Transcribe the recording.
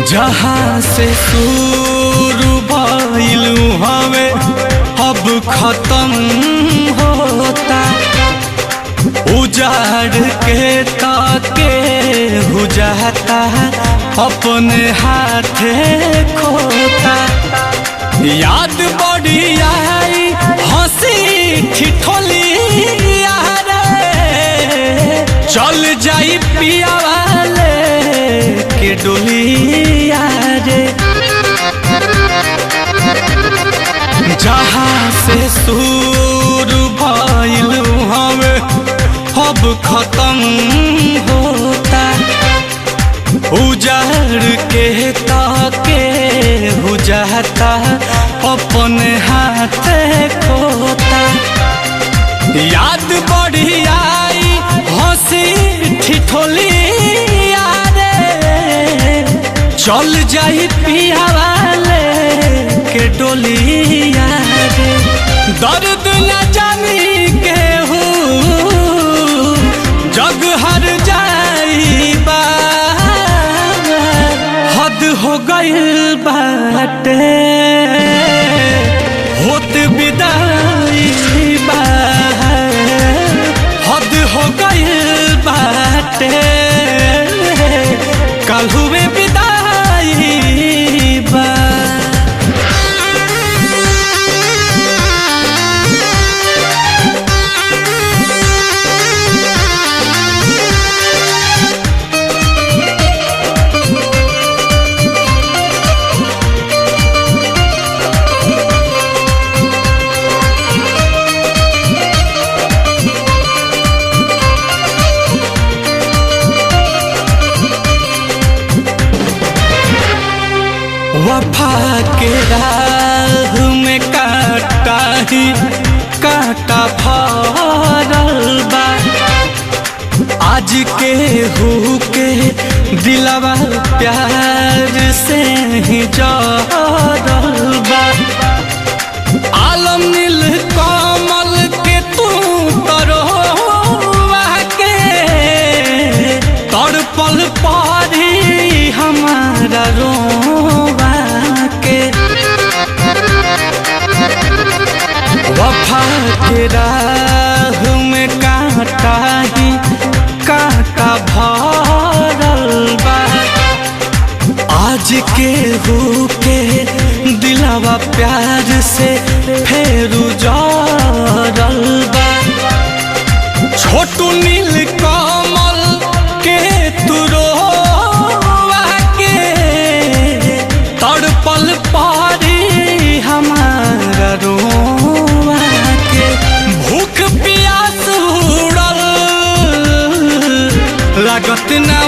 जहाँ से शुरू भइल हवे अब खत्म होता। उजाड़ के ताके हो जाता अपने हाथे खोता। याद बड़ी आई हंसी ठिठोली रे, चल जाई पिया वाले के डोलिया रे। जहाँ से शुरू भइल हवे अब खत्म होता। उजाड़ के ताके हो जाता अपने हाथ खोता। याद बड़ी आई हंसी ठिठोली रे, चल जाई पिया वाले के डोलिया रे। दर्द न जानी केहू जग हर जाई बा, हद हो गइल बाटे होत विदाई बा, हद हो गइल बाटे कल हुए विदाई बा। वफा के राह में काटा ही काटा भरल बा। आज के हु के दिलवा प्यार से ही जरल बा। आलम नील कमल के तू तरोवा के, तड़पल पारी हमारा रोवा के। वफा के राह में कांटा ही कांटा भरल बा। आज के हु के दिलवा प्यार से फेरू जरल बा। छोटू नील कमल के तुरोवा के, तड़पल पारी हमारा रोवा के। भूख प्यास उड़ल लागत ना।